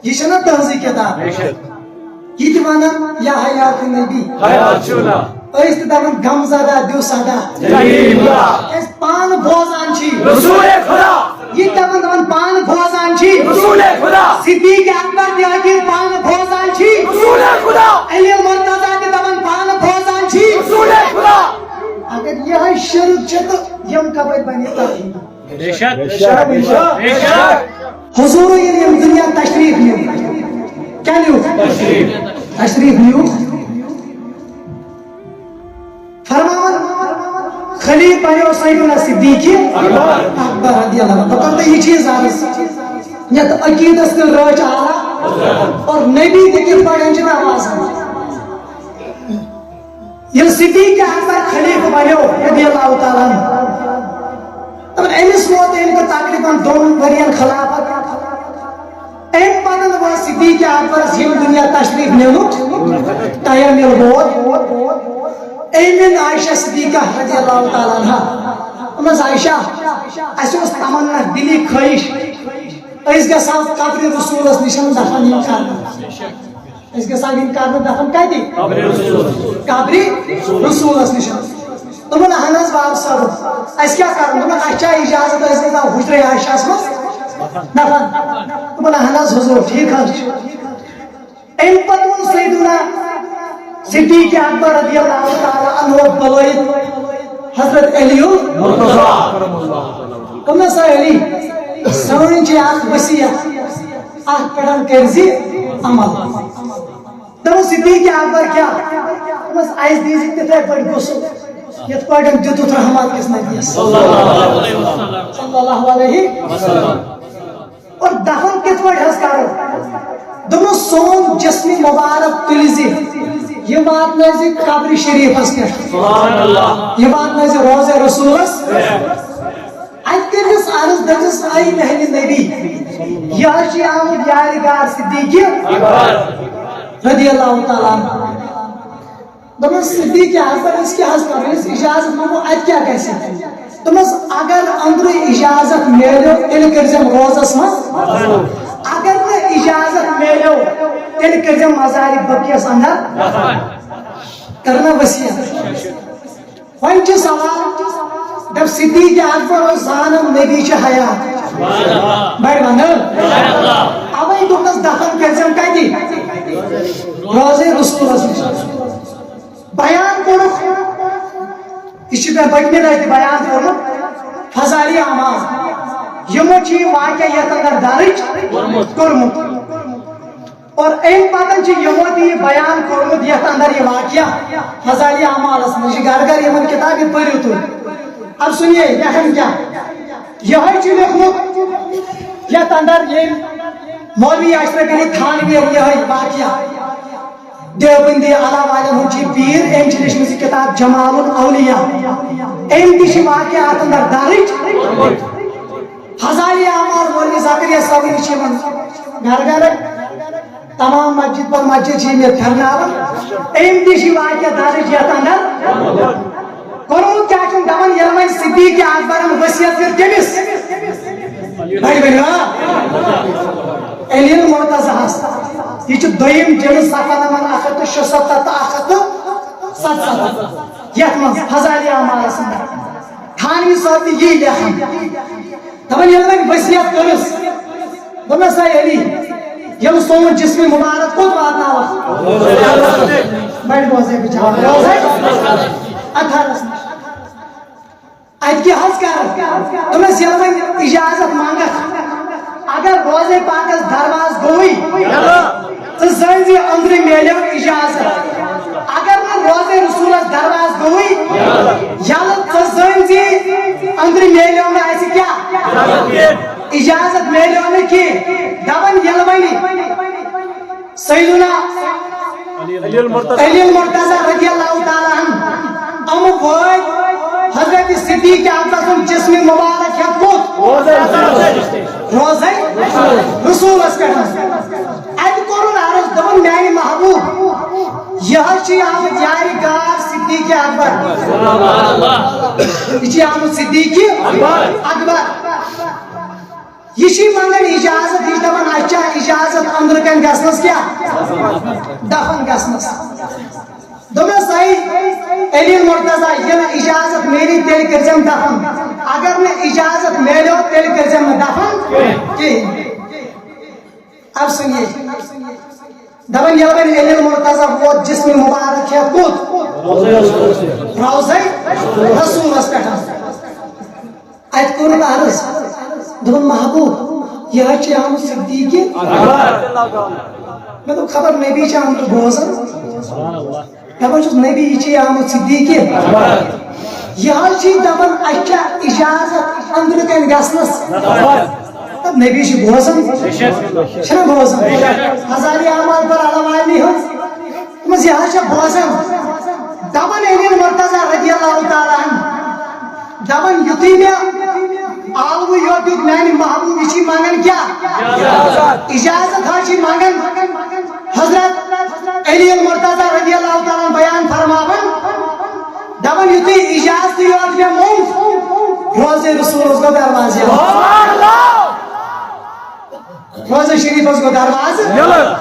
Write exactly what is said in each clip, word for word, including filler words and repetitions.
یہِ چھَنہ تٕہٕنٛزٕے کِتاب؟ یہِ تہِ وَنان یا حیات نبی۔ حیات چھُو نا۔ أسۍ تہِ دَپان غم زدہ دِیِو صدا۔ جلیل۔ أسۍ پانہٕ بوزان چھِ۔ رسول خدا۔ یہِ تہِ دَپان، دَپان پانہٕ بوزان چھِ۔ رسول خدا۔ صدیق اکبر تہِ حٲکِم پانہٕ بوزان چھِ۔ رسول خدا۔ علی مرتضی تہِ دَپان پانہٕ بوزان چھِ۔ رسول خدا۔ اگر یِہوٚے شرک چھِ تہٕ یِم کَپٲرۍ بَنہِ توحیٖد؟ بے شک۔ بے شک۔ بے شک۔ حضور ییٚلہِ ییٚمہِ دُنیا تشریف نیوٗ، کیٛاہ نیوٗ؟ تشریف۔ تشریف نیوٗ۔ فرماوان، خلیفہ بنیو سیدنا صدیق اکبر رضی اللہ عنہ۔ بہٕ کرٕ تۄہہِ یہِ چیٖز عرض، یتھ عقیدس تہِ رٲچھ آلا اور نبی تہِ کِتھ پٲٹھۍ چھِ نوازان۔ ییٚلہِ صدیق اکبر خلیفہ بنیو رضی اللہ تعالیٰ عنہ، دَپان، أمِس ووت أمۍ تہٕ تقریباً دۄن ؤرین خلافت۔ أمۍ پتہٕ ووت صدیق اکبرس ییٚمہِ دُنیا تشریف نِنُک ٹایم ییٚلہِ ووت، أمۍ أنۍ عائشہ صدیقہ رضی اللہ تعالیٰ عنہا۔ دوٚپمَس، عائشہ، اَسہِ اوس تمنا، دِلی خٲہِش، أسۍ گژھو قبرِ رسولس نِش دفن یِم کرنہٕ۔ أسۍ گژھو یِم کرنہٕ دفن کتہِ؟ قبرِ رسولس۔ قبرِ رسولس نِش۔ دوٚپُن، اہن حظ، باب صٲب، اَسہِ کیٛاہ کرُن؟ دوٚپُن، اَسہِ چھا اجازت، أسۍ گژھو حجرے عائشہس منٛز دفن؟ دوٚپُن، اہن حظ حضور، ٹھیٖک حظ چھُ۔ اَمہِ پتہٕ ووٚن سیدنا صدیق اکبر رضی اللہ تعالیٰ عنہ بُلٲوِتھ حضرت علی المرتضیٰ۔ دوٚپنَس، علی، سٲنۍ چھِ اکھ وصیت، اَتھ پٮ۪ٹھ کٔرۍ زِ عمل۔ دوٚپُن، صدیق اکبر کیٛاہ؟ دوٚپنَس، اَسہِ دیٖزِ تِتھَے پٲٹھۍ غسل، یِتھ پٲٹھۍ دیُتُتھ رحمت کِس نبیَس صلی اللہ علیہ وسلم۔ اور دفن کِتھ پٲٹھۍ حظ کرو؟ دوٚپمَس، سون جسمِ مبارک تُلۍ زِ، یہِ واتنٲے زِ قبرِ شریٖفَس پٮ۪ٹھ۔ سبحان اللہ۔ یہِ واتنٲے زِ روضہ رسولس۔ اَتہِ کٔرِس عرض، دٔپِس، اے میانہِ نبی، یہِ حظ چھِ آمُت یارِ غار صدیق رضی اللہ تعالیٰ عنہ۔ دوٚپمَس، صدیق اکبر، أسۍ کیٛاہ حظ کرو؟ أسۍ اجازت منٛگو، اَتہِ کیٛاہ گژھِ؟ دوٚپمَس، اگر أنٛدرٕ اجازت میلیو، تیٚلہِ کٔرۍزٮ۪م روضس منٛز۔ اگر نہٕ اجازت میلیو، تیٚلہِ کٔرۍزٮ۪م مزارِ بقیعس اندر۔ کٔر نہ وصیت۔ وۄنۍ چھِ سوال، دَپ، صدیق اکبر اوس زانان نبی چھِ حیات۔ بڑِ وَنہٕ۔ اَوَے دوٚپنَس، دفن کٔرۍزٮ۪م کَتہِ؟ روضہ رسولس نِش۔ بیان کوٚرُکھ، یہِ چھُ مےٚ پٔتمہِ لٹہِ بیان کوٚرمُت، فضائل اعمال۔ یِمو چھُ یہِ واقعہ یَتھ اندر درٕج کوٚرمُت۔ اور اَمہِ پتہٕ چھُ یِمو تہِ یہِ بیان کوٚرمُت یَتھ اندر یہِ واقعہ فضائل اعمالس منٛز۔ یہِ گرٕ گرٕ یِمن کِتاب، یہِ پٔرِو تُہۍ۔ اب سُنیے، لیکھن کیٛاہ؟ یِہوٚے چھُ لیوٚکھمُت یَتھ اندر ییٚمۍ مولوی اشرف علی تھانوی یِہوٚے واقعہ۔ دیوبندی آلہ والٮ۪ن ہُنٛد چھُ یہِ پیٖر، أمۍ چھِ لیچھمٕژ یہِ کِتاب جمال الاولیاء۔ أمۍ تہِ چھِ واقعہ اَتھ اندر درٕج۔ فضائل اعمال مولوی زکریا صٲبٕنۍ چھِ یِمن گرٕ گرٕ، تمام مسجد پر مسجد چھِ یِم ییٚتہِ پھِرناوان۔ أمۍ تہِ چھِ واقعہ درٕج یَتھ اندر۔ کوٚرمُت کیٛاہ چھُن دَپان، ییٚلہِ وۄنۍ صدیق اکبرن وصیت کٔر کٔمِس؟ بڑِ ؤنِو، آ؟ علی المرتضیٰ ہس۔ یہِ چھُ دوٚیِم جلد، صفحہ نمبر اکھ ہتھ تہٕ شُسَتتھ تہٕ اکھ ہتھ تہٕ ستستھ۔ یَتھ منٛز فضائل اعمالس اندر تھانوی صٲب تہِ یی لیکھان۔ دَپان، ییٚلہِ وۄنۍ وصیت کٔرٕس، دوٚپنَس، ہے علی، ییٚلہِ سون جسمِ مبارک کوٚت واتناوَکھ؟ بڑِ بوزے بہٕ جواب۔ روزے اطہرس نِش۔ اَتہِ کیٛاہ حظ کرٕ؟ دوٚپنَس، ییٚلہِ وۄنۍ اجازت منٛگَکھ، اگر روزے پاکس دروازٕ گوٚوٕے، ژٕ زٲنۍ زِ أنٛدرٕ میلیو اجازت۔ اگر نہٕ روزے رسولس دروازٕ گوٚوٕے یلہٕ، ژٕ زٲنۍ زِ أنٛدرٕ میلیو نہٕ اَسہِ کیٛاہ؟ اجازت میلیو نہٕ کینٛہہ۔ دَپان، ییٚلہِ وۄنۍ سیدنا علی المرتضیٰ۔ علی المرتضیٰ رضی اللہ تعالیٰ عنہ، یِم وٲتۍ حضرت صدیق اکبر سُنٛد جسمِ مبارک ہٮ۪تھ کوٚت؟ روزے رسولس پٮ۪ٹھ۔ اَتہِ کوٚرُن عرض، دوٚپُن، میانہِ محبوب، یہِ حظ چھُ آمُت یارِ غار صدیق اکبر۔ یہِ چھُ آمُت صدیق اکبر۔ یہ چھ منگان اجازت، یہ چھ دپان، اچھا، اجازت اندر کن گژھنس کیا؟ دفن گژھنس۔ دوٚپمس، اے علی مرتضی، ییٚلہِ نہٕ اجازت میلی، تیٚلہِ کٔرزٮ۪م دفن۔ اگر نہٕ اجازت میلیو، تیٚلہِ کٔرزٮ۪م نہٕ دفن کِہیٖنۍ۔ اب سنیے، دپان، ییٚلہِ وۄنۍ علی مرتضی ووت جسم مبارک ہٮ۪تھ کوٚت؟ روضہ رسولس پٮ۪ٹھ۔ اتہِ کوٚرُن عرض، دوٚپُن، محبوب، یہِ حظ چھُ آمُت صدیٖقہِ۔ مےٚ دوٚپ، خبر نبی چھِ آمُت بوزان۔ دپان چھُس، نبی، یہِ چھُ آمُت صدیٖقہِ۔ یہِ حظ چھِ دپان، اَسہِ چھا اجازت أنٛدرٕ کَنۍ گژھنَس؟ دپ، نبی چھُ بوزان۔ چھُنہ بوزان؟ مزاری اعمال پر علوانی ہٕنٛز۔ دوٚپمَس، یہِ حظ چھا بوزان؟ دپان علی مرتضی رضی اللہ تعالیٰ عنہ، دپان یُتھُے مےٚ آلوٕے یوت دیُت میانہِ محبوب، یہِ چھی منگان کیٛاہ؟ اجازت حظ چھی منگان۔ حضرت علی المرتضی رضی اللہ تعالیٰ عنہ بیان فرماوان، دپان یُتھُے اجازت یوت مےٚ موٚنگ، روضہ رسولس گوٚو دروازٕ یلہٕ۔ روضہ شریفس گوٚو دروازٕ یلہٕ۔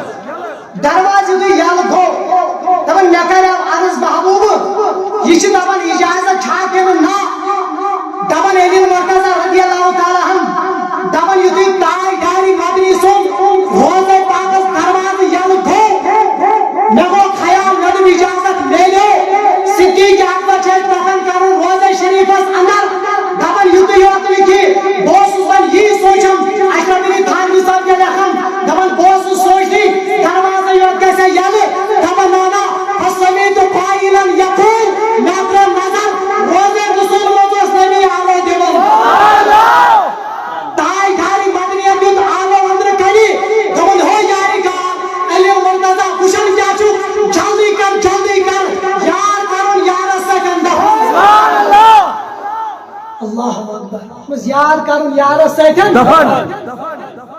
دروازٕ یُتھُے یلہٕ گوٚو، دپان، مےٚ کریو عرض محبوبہٕ، یہِ چھِ دپان اجازت چھا کِنہٕ نہ؟ دپان علی مرتضی رضی اللہ تعالیٰ عنہ، دپان یُتھُے تاجدارِ مدنی سُنٛد روضہ پاکس دروازٕ یلہٕ گوٚو، مےٚ گوٚو خیال، مےٚ دوٚپ اجازت میلیو، صدیق اکبر چھِ اَسہِ دفن کرُن روضہ شریفس اندر۔ دپان یُتُے یوت نہٕ کینٛہہ، بہٕ اوسُس وۄنۍ یی سونٛچان، اشرف علی تھانوی صٲب کیٛاہ لیکھان، دپان بہٕ اوسُس سونٛچنٕے، دروازے یوت گژھِ یلہٕ۔ دپان نانا، فسمعت قائلا یقول، مےٚ ترٲو نظر، روزے رسول منٛز اوس نبی آلو دِوان۔ تاجدارِ مدنیت دیُت آلو أنٛدرٕ کنہِ، دوٚپُن، ہو یارِ گار، علی مرتضی وٕچھان کیٛاہ چھُ، جلدی کر، جلدی کر، یار کرُن یارس سۭتۍ دفن۔ اللہ اکبر۔ دوٚپمَس، یار کرُن یارس سۭتۍ دفن۔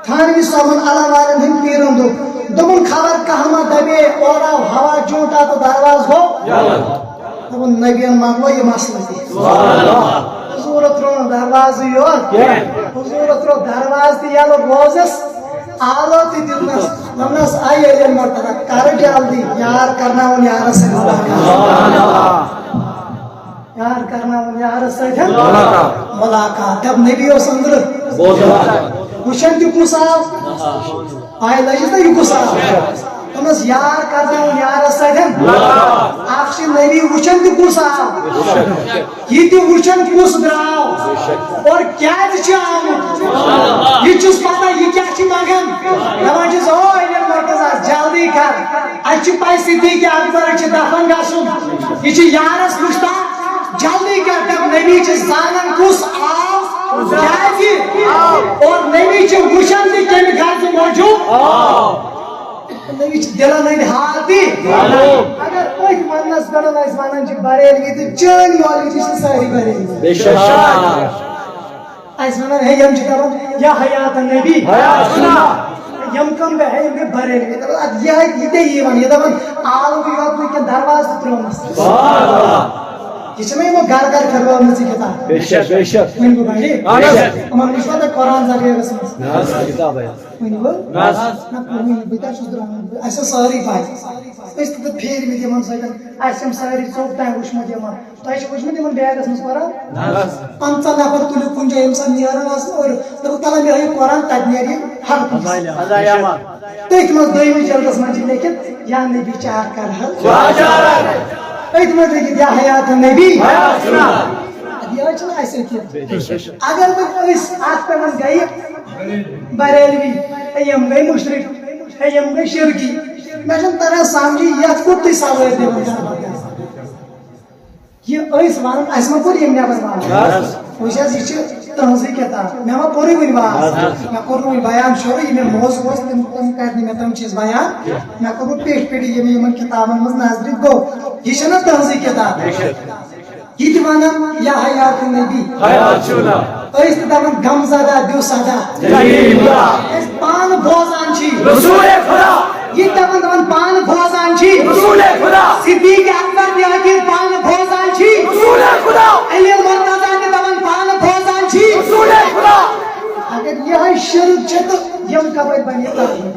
تھانوی صٲبن علم والٮ۪ن ہٕنٛدۍ پیٖرن دوٚپ، دوٚپُن، خبر کانٛہہ ما دَپے، اورٕ آو ہوا جوٗنٛٹا تہٕ دروازٕ گوٚو۔ دوٚپُن، نبین مۄکلو یہِ مسلہٕ تہِ۔ حضوٗرن ترٛوو نہٕ دروازٕ یوت۔ حضوٗرن ترٛوو دروازٕ تہِ یَلہٕ، روزس آلو تہِ دیُتنس۔ دوٚپنس، اے علی مرتضی، کر جلدی، یار کرناوُن یارس سۭتۍ۔ یار کرناوُن یارس سۭتۍ ملاقات۔ ملاقات۔ دپ نبی اوس أنٛدرٕ۔ بوزان۔ وٕچھان تہِ کُس آو؟ پاے لٔجِس نا یہِ کُس آو؟ دوٚپنس یار کرناوُن یارس سۭتۍ ملاقات۔ اکھ چھِ نبی وٕچھان تہِ کُس آو؟ یہِ تہِ وٕچھان کُس درٛاو؟ اور کیٛازِ چھِ آمُت؟ یہِ چھُس پتہ یہِ کیٛاہ چھِ منٛگان۔ دپان چھِس، او علی مرتضی، جلدی کر۔ اَسہِ چھِ پَے صدیٖق اکبرَس چھِ دفن گژھُن۔ یہِ چھِ یارَس مُشتاق۔ جلدی کر، دَپ نبی چھِ زانان کُس آو، کیٛازِ؟ اور نبی چھِ وٕچھان تہِ کَمہِ غرضہٕ موٗجوٗب۔ نبی چھِ دِلَن ہٕنٛدۍ حال تہِ۔ اگر أتھۍ وَننَس پٮ۪ٹھ أسۍ وَنان چھِ بریلوی تہٕ چٲنۍ مولوی تہِ چھِ سٲری بریلوی۔ بے شک۔ اسہِ ونان، ہے، یم چھِ دپان، یا حیات نبی۔ حیات چھُنہ۔ یم کم گٔے، ہے، یم گٔے بریلوی۔ دپان، ادٕ یہِ ہے، یہِ تے یی ون، یہِ دپان، آلو یوت نہٕ کینٛہہ، دروازٕ تہِ ترٛوومس۔ سبحان اللہ۔ یہِ چھُنہ یِمو گرٕ گرٕ پھِروٲومٕژ یہِ کِتاب۔ بے شک، بے شک۔ وۄنۍ گوٚو بڑِ۔ اہن حظ۔ یِمن وٕچھوا تۄہہِ قرآن زبیرس منٛز؟ نہ حظ، کِتابے۔ وۄنۍ گوٚو؟ نہ حظ۔ نہ، وۄنۍ بہٕ تہِ چھُس درٛامُت۔ اسہِ ٲس سٲرٕے پاے۔ أسۍ تہِ تہٕ پھیٖرمٕتۍ یِمن سۭتۍ۔ اسہِ یِم سٲری ژوٚپ تام وٕچھمُت یِمن۔ تۄہہِ چھُ وٕچھمُت یِمن بیگس منٛز قرآن؟ نہ حظ۔ پنٛژاہ نفر تُلِو کُنہِ جایہِ ییٚمہِ ساتہٕ نیران آسن اورٕ، دَپُکھ، تَلہ مےٚ ہٲیِو قرآن، تَتہِ نیرِ یہِ ہر کُنہِ۔ مزٕ آیہِ اَما۔ تٔتھۍ منٛز دوٚیمِس جلدس منٛز چھِ لیکھِتھ، یا نبی چار کر حظ۔ چار۔ أتھۍ منٛز لیکھِتھ، یا حیات نبی۔ حیات چھُنہ۔ اَدٕ یہِ حظ چھُنہٕ اَسہِ سۭتۍ کینٛہہ۔ اگر وۄنۍ أسۍ اَتھ پٮ۪ٹھ گٔیہِ بریلوی، ہے، یِم گٔے مُشرِک، ہے، یِم گٔے شِرکی۔ مےٚ چھُنہٕ تران سمجھی، یَتھ کوٚت تُہۍ سوٲرۍ دِوان چھِو۔ یہِ أسۍ ونان، اسہِ ما کوٚر ییٚمہِ نٮ۪بر واز؟ وٕچھ حظ، یہِ چھِ تٕہنٛزٕے کِتاب، مےٚ ما پوٚرُے وُنہِ واز؟ مےٚ کوٚر نہٕ وُنہِ بیان شروع، یہِ مےٚ موضوع اوس، تِم، تِم کرِ نہٕ مےٚ تِم چیٖز بیان۔ مےٚ کوٚر وۄنۍ پیٚٹھۍ پیٚٹھۍ یِم یِمن کِتابن منٛز نظرِ گوٚو۔ یہِ چھَنہ تٕہنٛزٕے کِتاب؟ یہِ تہِ ونان، یا حیات نبی۔ حیات چھُنہ۔ أسۍ تہِ دپان، غم زدہ دِو صدا۔ جلیل اللہ۔ أسۍ پانہٕ بوزان چھِ۔ رسول خدا۔ یہِ تہِ دپان، دپان پانہٕ بوزان چھِ۔ رسول خدا۔ صدیق اکبر تہِ حقیٖق پانہٕ بوزان چھِ۔ رسول خدا۔ علی مرتضی تہِ دپان پانہٕ بوزان چھِ۔ رسول خدا۔ اگر یِہوٚے شرک چھِ تہٕ یِم کَپٲرۍ بَنہِ یہِ کَتھ؟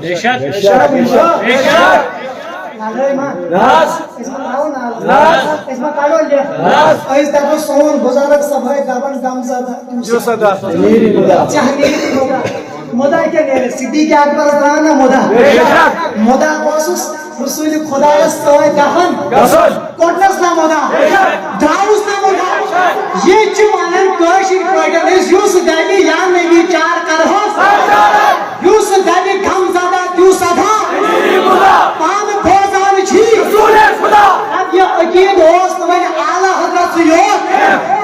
بے شک۔ بے شک۔ بے شک۔ لڑٲے ما؟ نہ حظ۔ أسۍ ما ترٛاوو نار؟ نہ حظ۔ أسۍ ما کَڑو لٮ۪کھ؟ نہ حظ۔ أسۍ دَپو سون بُزرگ صٲب ٲسۍ دَپان غم زدہ۔ یُس ادا۔ ژےٚ نیرِ مُدا۔ مُدا کیٛاہ نیرِ؟ صدیق اکبرس درٛاو نہ مُدا۔ بے شک۔ مُدا اوسُس رسول خدایس سۭتۍ دفن۔ گژھُن۔ کوٚڑنس نہ مُدا۔ بے شک۔ درٛاوُس نہ مُدا۔ بے شک۔ یہِ چھِ ونان کٲشِر پٲٹھۍ أسۍ یُس دَپہِ یا نبی چار کرہوس۔ یُس دَپہِ غم زدہ تیُس ادا۔ پانہٕ بوزان چھی۔ رسول خدا۔ اب یہِ عقیٖد اوس نہٕ وۄنۍ اعلیٰ حضرت سُے یوت،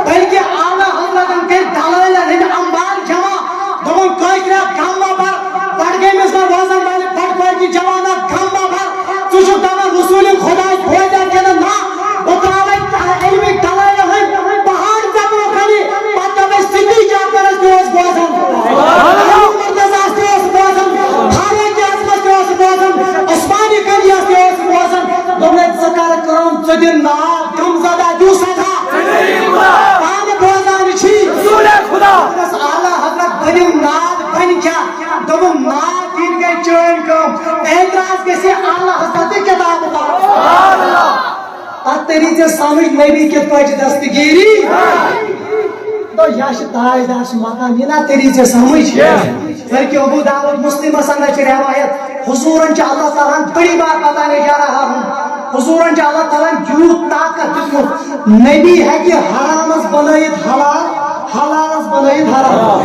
بلکہِ اعلیٰ حضرتن کٔرۍ دلٲلن ہٕنٛدۍ انبار جمع۔ دوٚپُن کٲشریا غم مہ بر، بڈگٲمِس منٛز روزن والہِ بٹہٕ کورِ جوانا غم مہ بر۔ ژٕ چھُکھ دپان رسول خدا بوزیا کِنہٕ نہ؟ بہٕ ترٛاوے علمٕکۍ دلٲلن ہٕنٛدۍ پہاڑ ژےٚ برونٛہہ کنہِ، پتہٕ دپے صدیق اکبرس تہِ اوس بوزان۔ عمر رضاہس تہِ اوس بوزان، فاروق اعظمس تہِ اوس بوزان، عثمان غنیس تہِ اوس بوزان۔ دوٚپمَے ژٕ کر کٲم، ژٕ دِ ناو غم زدہ تیُس ادا۔ پانہٕ بوزان چھی۔ رسول خدا۔ دوٚپمَس اعلیٰ حضرت بٔنِو ناد بنہِ کیٛاہ؟ دوٚپُن ناد ییٚلہِ گٔے چٲنۍ کٲم، اعتراض گژھِ اعلیٰ حضرت کتابہٕ پرُن۔ اتھ تٔری ژےٚ سمجھ نبی کِتھ پٲٹھۍ چھِ دستگیری؟ تو یا چھِ تاجدار سُنٛد مقام، یہِ نا تٔری ژےٚ سمجھ۔ بلکہِ ابو داؤد مسلمس اندر چھِ روایت، حضورن چھِ اللہ تعالیٰ ہن بڑی بار بتانے جا رہا ہوں، حضورن چھِ اللہ تعالیٰ ہن یوٗت طاقت دیُتمُت، نبی ہیٚکہِ حرامس بنٲیِتھ حلال، حلالس بنٲیِتھ حرام۔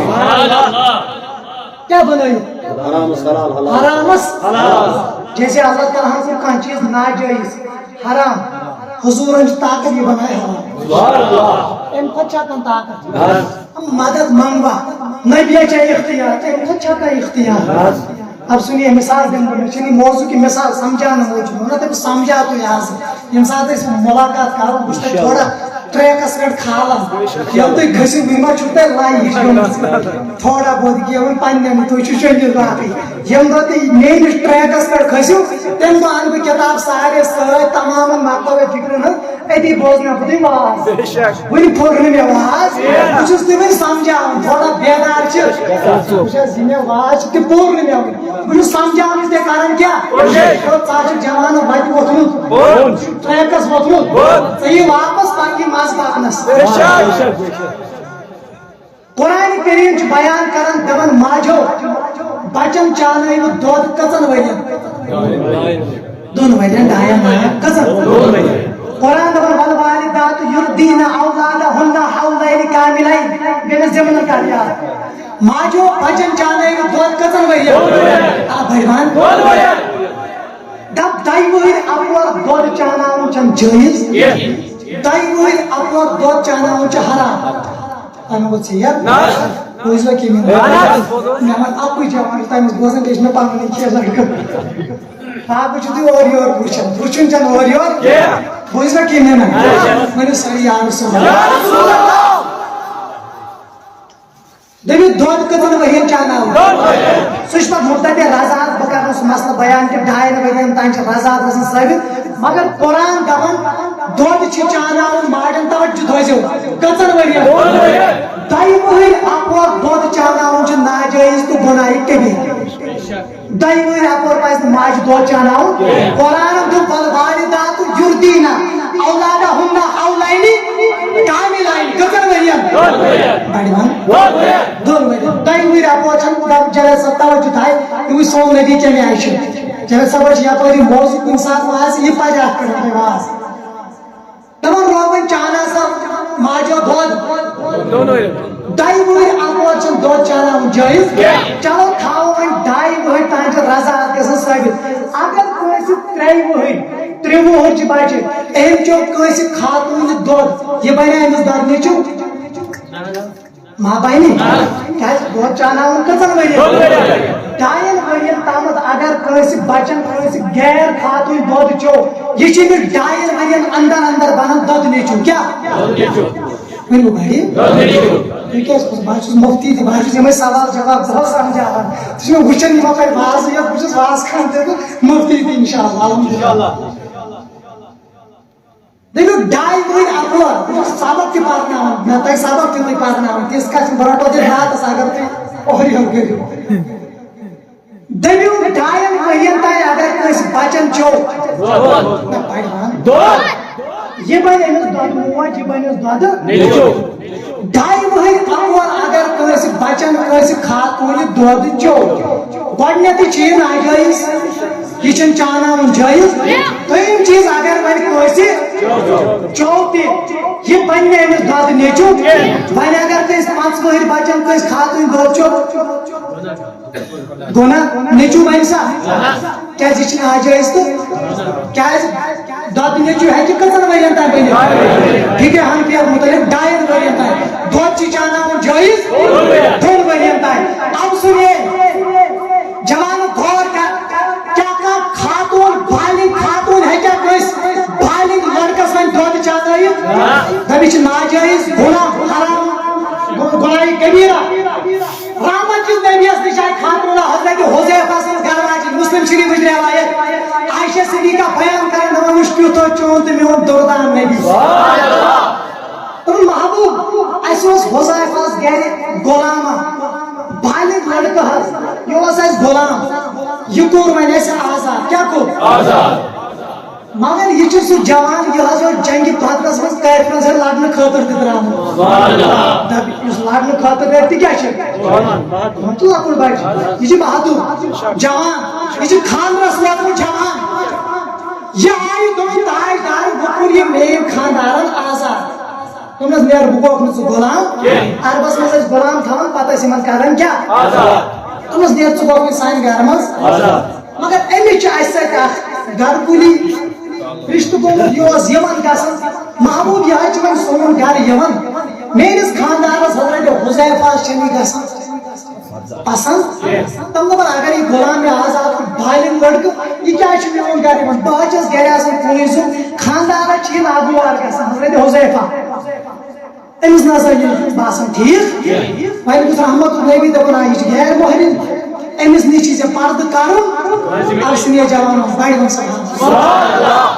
کیٛاہ بنٲیِتھ؟ حرامس حلال، حلال۔ حرامس حلال۔ جیسے اللہ تعالیٰ ہن کوٚر کانٛہہ چیٖز ناجٲیز، حرام، حضورن چھِ طاقت یہِ بنایہِ حلال۔ سبحان اللہ۔ اَمہِ کھۄتہٕ چھا کانٛہہ طاقت؟ نہ۔ مدد منگوا، نبی چھا اختیار، تمہِ کھۄتہٕ چھا کانٛہہ اختیار؟ اب سُنیے مثال دِمہٕ بہٕ، مےٚ چھُنہٕ یہِ موضوع کہِ مثال سمجھاونہٕ موٗجوٗب، مےٚ ووٚن نہ تۄہہِ بہٕ سمجھاو تُہۍ آز، ییٚمہِ ساتہٕ أسۍ مُلاقات کرو، بہٕ چھُس تۄہہِ تھوڑا ٹریکس پٮ۪ٹھ کھالان، ییٚلہِ تُہۍ کھٔسِو، وُنہِ ما چھُو تۄہہِ لایِک گٔمٕژ؟ تھوڑا بہت کینٛہہ وۄنۍ پننٮ۪ن، تُہۍ چھِو شٔنگِتھ باقٕے۔ ییٚمہِ دۄہ تُہۍ میٲنِس ٹریکس پٮ۪ٹھ کھٔسِو، تمہِ دۄہ انہٕ بہٕ کِتاب سارے سۭتۍ، تمامن مکتبے فکرن ہٕنٛز، أتی بوزناو بہٕ تُہۍ واز۔ بے شک۔ وُنہِ پوٚر نہٕ مےٚ واز۔ بہٕ چھُس تُہۍ وُنہِ سمجھاوان، تھوڑا بیدار چھِ۔ وُچھ حظ، یہِ مےٚ واز چھِ، تہِ پوٚر نہٕ مےٚ وُنہِ۔ بہٕ چھُس سمجھاوان، ژےٚ کران کیٛاہ؟ بے شک۔ ژٕ چھُکھ جوانو وتہِ ووٚتھمُت۔ بوٚن۔ ٹریکس ووٚتھمُت۔ بوٚن۔ ژٕ یہِ واپس پتہٕ یہِ مزٕ پکنس۔ بے شک۔ قرآن کریم چھُ بیان کران، دپان ماجو، بچن چانٲیِو دۄد کٔژن ؤرین؟ دۄن ؤرین، ڈاین ؤرین، کٔژن؟ قرآن دپان، والوالدات یرضعن اولادہن حولین کاملین۔ بیٚیہِ ذمہٕ کر یاد۔ ماجو، بچن چانٲیِو دۄد کٔژن ؤرین؟ آ، بٔڑۍ بان۔ دپ، دۄیہِ وٕہٕرۍ اپور دۄد چاناوُن چھُنہٕ جٲیز۔ دۄیہِ وٕہٕرۍ اپور دۄد چاناوُن چھُ حرام۔ اَمہِ ووٚتھ ژےٚ یَتھ؟ نہ حظ۔ بوٗزوا کِنہٕ نہ؟ نہ حظ۔ مےٚ وَن اَکُے جوان، تَمہِ وِزِ بوزان بیٚیہِ چھِ مےٚ پَنُن یہِ چیٖز لَگان۔ آ، بہٕ چھُس تُہۍ اورٕ یورٕ وٕچھان، وٕچھُن چھَنہٕ اورٕ یورٕ۔ کینٛہہ۔ بوٗزوا کِنہٕ نہ؟ نہ حظ۔ ؤنِو سٲری یا رسول اللہ۔ یا رسول اللہ۔ دٔپِو، دۄد کٔژَن ؤرِین چاناوُن؟ دۄن ؤرِین۔ سُہ چھُ پَتہٕ مُبتدِع رضاعت، بہٕ کَرٕ نہٕ سُہ مسلہٕ بیان کہِ ڈاین ؤرِین تام چھِ رضاعت گژھان ثٲبت، مگر قرآن دَپان، دۄد چھِ چاناوُن ماجن، توجہ تھٲیزیو، کٔژَن ؤرِین؟ دۄن ؤرِین۔ دۄیہِ وٕہٕرۍ اَپور دۄد چاناوُن چھُ ناجٲیز تہٕ گۄناہہِ کبیٖرٕ۔ دۄیہِ وٕہٕرۍ اَپور پَزِ نہٕ ماجہِ دۄد چاناوُن۔ قرآنن دیُت، "والوالدات یرضعن اولادہن حولین کاملین"۔ کٔژَن ؤرِین؟ دۄن ؤرِین۔ بڑِ وَن۔ دۄن ؤرِین۔ دۄن ؤرِین۔ دۄیہِ وٕہٕرۍ اَپور چھَنہٕ دَپ-، جاوید صٲب توجہ تھایہِ، یہِ وٕچھ سون نبی کَمہِ آیہِ چھُ۔ جاوید صٲب، أسۍ چھِ یَپٲرۍ یہِ موضوع کُنہِ ساتہٕ وَنان، یہِ پَزِ اَتھ پٮ۪ٹھ وَنٕنۍ واز۔ دَپان، روغن چانہ سا ماجو دۄد۔ دۄن ؤرِین۔ دۄیہِ وٕہٕرۍ اَپور چھُنہٕ دۄد چاناوُن جٲیِز۔ کینٛہہ۔ چلو، تھاوو وۄنۍ ڈاے وٕہٕرۍ تام چھِ رضاعت گژھان ثٲبت۔ اگر کٲنٛسہِ ترٛیٚیہِ وٕہٕرۍ، ترٛےٚ وٕہٕرۍ چھِ بچہِ، أمۍ چیوٚو کٲنٛسہِ خاتوٗنہِ دۄد، یہِ بنیٛا أمِس دۄد نیٚچوٗ؟ ما بنہِ؟ کیٛازِ دۄد چاناوُن کٔژَن ؤرِین؟ دۄن ؤرِین۔ ڈاین ؤرِین تامَتھ اگر کٲنٛسہِ بچن، کٲنٛسہِ غیر خاتوٗنۍ دۄد چیوٚو، یہِ چھِ أمِس ڈاین ؤرِین اندر اندر بنان دۄد نیٚچوٗ۔ کیٛاہ؟ دۄد نیٚچوٗ۔ ؤنِو گۄڈٕ۔ دۄد نیٚچوٗ۔ تُہۍ کیٛازِ کھوژان؟ بہٕ حظ چھُس مُفتی تہِ، بہٕ حظ چھُس یِمَے سوال جواب دۄہَس سمجھاوان۔ ژٕ چھُکھ مےٚ وٕچھان یِم اَپٲرۍ وازٕ یَتھ، بہٕ چھُس وازٕ خان تہِ تہٕ مُفتی تہِ، اِنشاءاللہ، الحمدللہ۔ دٔپِو، ڈاے ؤہٕرۍ اَپور، بہٕ چھُس سبق تہِ پَرناوان، مےٚ تۄہہِ سبق تہِ تُہۍ پَرناوان، تِژھ کَتھ چھِنہٕ، بہٕ رَٹو تیٚلہِ راتَس اگر تُہۍ اورٕ یورٕ کٔرِو۔ دٔپِو، ڈاین ؤرین تام اگر کٲنٛسہِ بچن چیوٚو، نہ، پرِ وَن۔ یہِ بنہِ أمِس دۄدٕ موج، یہِ بنہِ أمِس دۄدٕ۔ ڈاے وٕہٕرۍ اپور اگر کٲنٛسہِ بچن، کٲنٛسہِ خاتوٗنہِ دۄد چیوٚو، گۄڈٕنیتھٕے چھُ یہِ ناجٲیز، یہِ چھُنہٕ چاناوُن جٲیز۔ دوٚیِم چیٖز، اگر وۄنۍ کٲنٛسہِ چیوٚو تہِ، یہِ بنہِ نہٕ أمِس دۄدٕ نیٚچوٗ۔ وۄنۍ اگر کٲنٛسہِ پانٛژھ وٕہٕرۍ بچن، کٲنٛسہِ خاتوٗنہِ دۄد چیوٚو، گوٚو نا؟ نیٚچوٗ بنہِ سا؟ کیازِ یہِ چھُ ناجٲیز تہٕ کیازِ دۄدٕ نیٚچوٗ ہیٚکہِ کٔژَن ؤرین تام بٔنِتھ؟ فقہ حنفیَس مُتعلِق ڈاین ؤرین تام۔ دۄد چھُ چاناوُن جٲیز دۄن ؤرین تام۔ اَوٕ سُنٛد یہِ جوان غور کر، کیٛاہ کانٛہہ خاتوٗن، بالغ خاتوٗن ہیٚکیٛاہ کٲنٛسہِ بالغ لڑکس وۄنۍ دۄد چانٲوِتھ؟ دَپہِ یہِ چھُ ناجٲیز، گناہ، حرام، گناہ کبیرہ۔ رحمت کِس نبیَس نِش آیہِ خاتوٗن حضرت حذیفہ سٕنٛز گرٕ واجِنۍ، مسلم شریفٕچ روایت۔ عائشہ صدیقہ بیان کران، دَپان، وٕچھ کیُتھ اوس چون تہٕ میون دُردان نبی۔ دوٚپُن، محبوب، اَسہِ اوس حذیفہس گرِ غلامہ، بالغ لڑکہٕ حظ، یہِ اوس اَسہِ غلام، یہِ کوٚر وۄنۍ اَسہِ آزاد۔ کیٛاہ کوٚر؟ مگر یہِ چھُ سُہ جوان، یہِ حظ اوس جنگِ بدرس منٛز کٲفرن سۭتۍ لڑنہٕ خٲطرٕ تہِ درٛامُت۔ دَپ، یُس لڑنہٕ خٲطرٕ درٛاو، تہِ کیٛاہ چھُ؟ یہِ چھُ لۄکُٹ بچہِ، یہِ چھُ بہادُر جوان، یہِ چھُ خانٛدرس ووتمُت جوان۔ یہِ آیہِ دوٚپُن، تاجدار، وۄنۍ کوٚر یہِ میٲنۍ خانٛدارن آزاد۔ دوٚپنس، نیر، بہٕ گوٚوکھ نہٕ ژٕ غلام۔ عربس منٛز ٲسۍ غلام تھاوان، پتہٕ ٲسۍ یِمن کران کیٛاہ؟ دوٚپنس، نیر، ژٕ گوٚوکھ وۄنۍ سانہِ گرٕ منٛز۔ مگر أمِس چھِ اَسہِ سۭتۍ اکھ گرٕ کُلی رشتہٕ گوٚمُت، یہِ اوس یِمن گژھان۔ محبوب، یہِ حظ چھُ وۄنۍ سون گرٕ یِوان۔ میٲنِس خانٛدارس حضرت حذیفہس چھَنہٕ یہِ گژھان پسنٛد۔ تِم دَپان، اگر یہِ غلام مےٚ آزاد کوٚر، بالغ لڑکہٕ، یہِ کیٛازِ چھُ میون گرٕ یِوان؟ بہٕ حظ چھَس گرِ آسان کُنُے زوٚن، خانٛدارس چھِ یہِ ناگوار گژھان، حضرت حذیفہ۔ أمِس نہ سا یہِ باسان ٹھیٖک۔ وۄنۍ گوٚژھ رحمت النبی دَپُن، آ، یہِ چھِ غیر محرم، أمِس نِش چھِ ژےٚ پردٕ کرُن۔ اَوٕ سُنٛد یہِ جوان اوس بڑِ وۄنۍ سبحان اللہ۔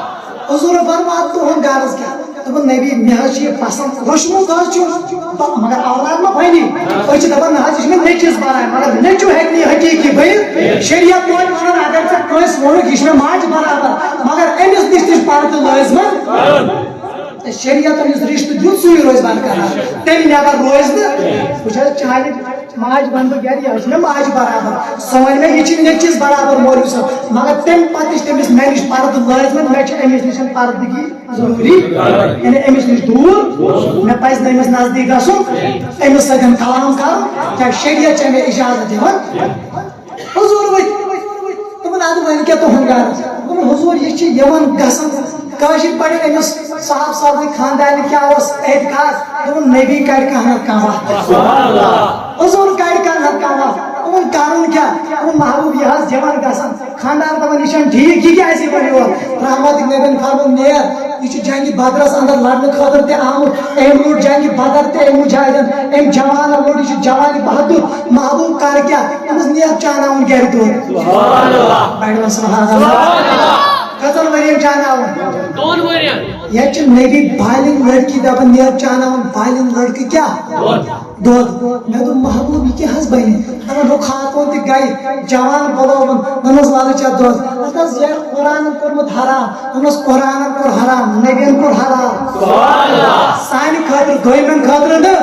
حضور فرماو، تُہُنٛد غرض کیٛاہ؟ دوٚپُن، نبی، مےٚ حظ چھُ یہِ پسنٛد، روٚچھمُت حظ چھُ، مگر اولاد ما بنہِ؟ أسۍ چھِ دَپان، نہ حظ، یہِ چھُ مےٚ نیٚچوِس برابر، مگر نیٚچوٗ ہیٚکہِ نہٕ یہِ حقیٖقی بٔنِتھ۔ شریعت توتہِ وَنان، اگر ژےٚ کٲنٛسہِ ووٚنُکھ، یہِ چھُ مےٚ ماجہِ برابر، مگر أمِس نِش تہِ چھُ پردٕ لٲزمَن۔ تہٕ شریعتن یُس رشتہٕ دیُت، سُے روزِ برقرار، تَمہِ نٮ۪بر روزِ نہٕ۔ وٕچھ حظ، چانہِ ماجہِ بنہٕ بہٕ گرِ، یہِ حظ چھِ مےٚ ماجہِ برابر، سۄ وَنہِ مےٚ، یہِ چھِ نیٚچوِس برابر مولوی صٲب، مگر تَمہِ پتہٕ تہِ چھِ تٔمِس مےٚ نِش پردٕ لٲزمَن، مےٚ چھِ أمِس نِش پردٕگی ضروٗری، یعنی أمِس نِش دوٗر، مےٚ پَزِ نہٕ أمِس نزدیٖک گژھُن، أمِس سۭتۍ کلام کَرُن، کیٛازِ شریعت چھےٚ مےٚ اجازت دِوان۔ حضور ؤتھۍ، دوٚپُن، اَدٕ وۄنۍ کیٛاہ تُہُنٛد غرض؟ دوٚپُن، حضور، یہِ چھِ یِوان گژھان، کٲشِر پٲٹھۍ أمِس صاحب صٲبٕنۍ خاندانہِ کیٛاہ اوس اعتقاد؟ دوٚپُن، نبی کَڑِ کانٛہہ نَتہٕ کانٛہہ وَتھ۔ حضور کَڑِ کانٛہہ نَتہٕ کانٛہہ وَتھ۔ دوٚپُن، کَرُن کیٛاہ؟ دوٚپُن، محبوب، یہِ حظ یِوان گژھان۔ خانٛدار دَپان، یہِ چھَنہٕ ٹھیٖک، یہِ کیٛازِ یِوان یور؟ رحمت نبیَن فرموو، نیر، یہِ چھُ جنگِ بدرس اندر لڑنہٕ خٲطرٕ تہِ آمُت۔ أمۍ لوٚڑ جنگِ بدر تہِ، أمۍ مجاہدن، أمۍ جوانن لوٚڑ، یہِ چھُ جوانِ بہادُر۔ محبوب کر کیٛاہ؟ أمِس نیر چاناوُن گرِ دۄد۔ بڑِ وَن سبحان اللہ۔ کٔژن ؤرین چاناوُن؟ دۄن ؤرین۔ ییٚتہِ چھِ نبی بالغ لڑکی دپان، نیر چاناوُن بالغ لڑکہٕ کیٛاہ؟ دۄد۔ مےٚ دوٚپ، محبوب، یہِ کیٛاہ حظ بنہِ؟ دپان، ہُہ خاتوٗن تہِ گٔے، جوان بلووُن، دوٚپمس، وَلہٕ چےٚ دۄد۔ ہتہٕ حظ، ییٚلہِ قرآنن کوٚرمُت حرام، دوٚپمس، قرآنن کوٚر حرام، نبین کوٚر حلال۔ سانہِ خٲطرٕ، دوٚیمٮ۪ن خٲطرٕ نہٕ۔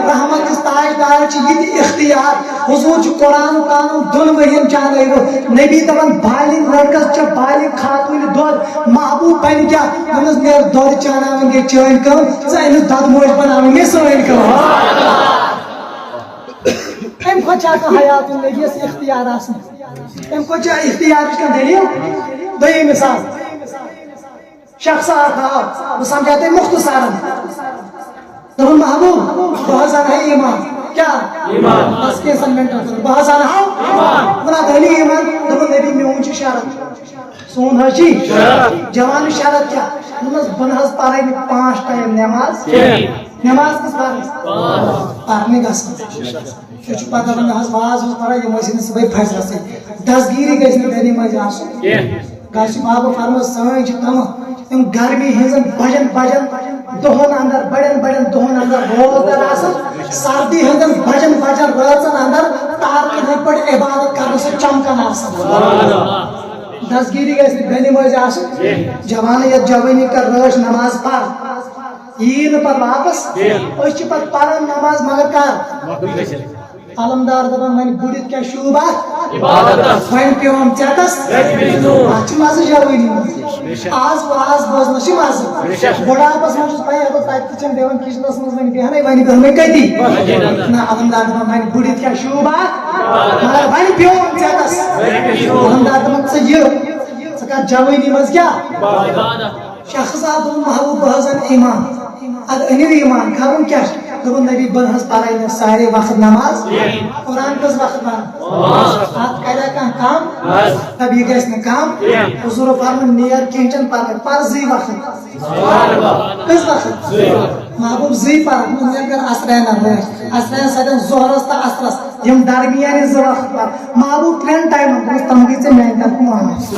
رحمت کِس تاجدارس چھِ یہِ تہِ اختیار۔ حضور چھُ قرآن قانون دۄن ؤرین چانٲوِتھ۔ نبی دپان، بالغ لڑکس چھےٚ بالغ خاتوٗنہِ دۄد۔ محبوب بنہِ کیٛاہ؟ دوٚپمس، نیر دۄد چاناوٕنۍ گٔے چٲنۍ کٲم، ژٕ أمِس دۄدٕ موج بناوٕنۍ گٔے سٲنۍ کٲم۔ اَمہِ کھۄتہٕ چھا کانٛہہ حیات النبیَس اختیار آسان؟ اَمہِ کھۄتہٕ چھا اختیارٕچ کانٛہہ دٔلیٖل؟ دوٚیِم مثال، شخص اکھ آو، بہٕ سمجھا تۄہہِ مختصرن۔ دوٚپُن، محبوب، بہٕ حظ انہٕ ہا ایمان۔ کیٛاہ؟ ایمان۔ بس کینٛژن منٹن خٲطرٕ۔ بہٕ حظ انہٕ ہا ایمان۔ وَنان، دٔلیٖل ایمان؟ دوٚپُن، نبی، میون چھُ شرط۔ سون حظ چھِ جوان شرط کیٛاہ؟ دوٚپمَس، بہٕ نہ حظ پَرَے نہٕ پانٛژھ ٹایم نٮ۪ماز۔ کِہیٖنۍ۔ نٮ۪ماز کِژھ پَرٕنۍ؟ پَرنہِ گژھان۔ سُہ چھُ پَتہٕ دَپان، نہ حظ، واز اوس پَران، یِم ٲسۍ نہٕ صُبحٲے فجرَسٕے۔ دستگیٖری گژھِ نہٕ گَرِ منٛز آسُن۔ کینٛہہ۔ گژھِ بابا فرمٲو، سٲنۍ چھِ تِم، تِم گرمی ہٕنٛزَن بَجَن بَجَن دۄہن اندر، بڑٮ۪ن بڑٮ۪ن دۄہن اندر روزدر آسان، سردی ہٕنٛدٮ۪ن بجن بجن رٲژن اندر تارکن ہٕنٛدۍ پٲٹھۍ عبادت کرنہٕ سۭتۍ چمکان آسان۔ دستگیری گژھِ نہٕ بے نمٲز آسُن۔ جوانٕے یتھ جوٲنی کر رٲچھ نماز پر، یی نہٕ پتہٕ واپس۔ أسۍ چھِ پتہٕ پران نماز مگر کر؟ علمدار دپان، وۄنۍ بُڑِتھ کیٛاہ شوٗب اتھ؟ عبادتس۔ وۄنۍ پیوم ژیتس۔ رٔٹۍ مٕتۍ نوٗن۔ اتھ چھُ مزٕ جوٲنی منٛز۔ بے شک۔ آز، آز بوزنس چھُ مزٕ۔ بے شک۔ بُڑھاپس منٛز چھُس پَے، یتھ تتہِ تہِ چھِنہٕ دِوان کِچنس منٛز وۄنۍ بیہنٕے، وۄنۍ بیہمے کٔتی؟ نہ، علمدار دپان، وۄنۍ بُڑِتھ کیٛاہ شوٗب اتھ؟ مگر وۄنۍ پیوم ژیتس۔ علمدار دپان، ژٕ یہِ، ژٕ کر جوٲنی منٛز کیٛاہ؟ عبادت۔ شخص آو، دوٚپُن، محبوب، بہٕ حظ انہٕ ایمان۔ ادٕ أنِو ایمان، کرُن کیٛاہ چھُ؟ دوٚپُن، نبی، بہٕ نہٕ حظ پرے نہٕ سارے وقت نماز۔ قرآن کٔژ وقت پرُن؟ اتھ کریا کانٛہہ کم؟ دپ، یہِ گژھِ نہٕ کم۔ حضور فرمون، نیر کینٛہہ چھُنہٕ پرواے، پر زٕے وقت۔ کٔژ وقت؟ محبوب، زٕے پرن، نیر کر اثرینن رٲچھ۔ اثرین سۭتۍ ظہرس تہٕ اثرس، یِم درمیانی زٕ وقت پر۔ محبوب، ترٛٮ۪ن ٹایمن، دوٚپُس، تم گٔے ژےٚ میانہِ طرفہٕ معاف۔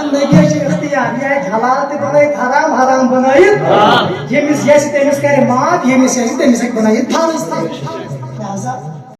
نبی چھِ اختیار، یہِ ہیٚکہِ حلال تہِ بنٲیِتھ، حرام، حرام بنٲیِتھ۔ ییٚمِس یژھِ تٔمِس کرِ معاف، ییٚمِس یژھِ تٔمِس ہیٚکہِ بنٲیِتھ فرض تہِ۔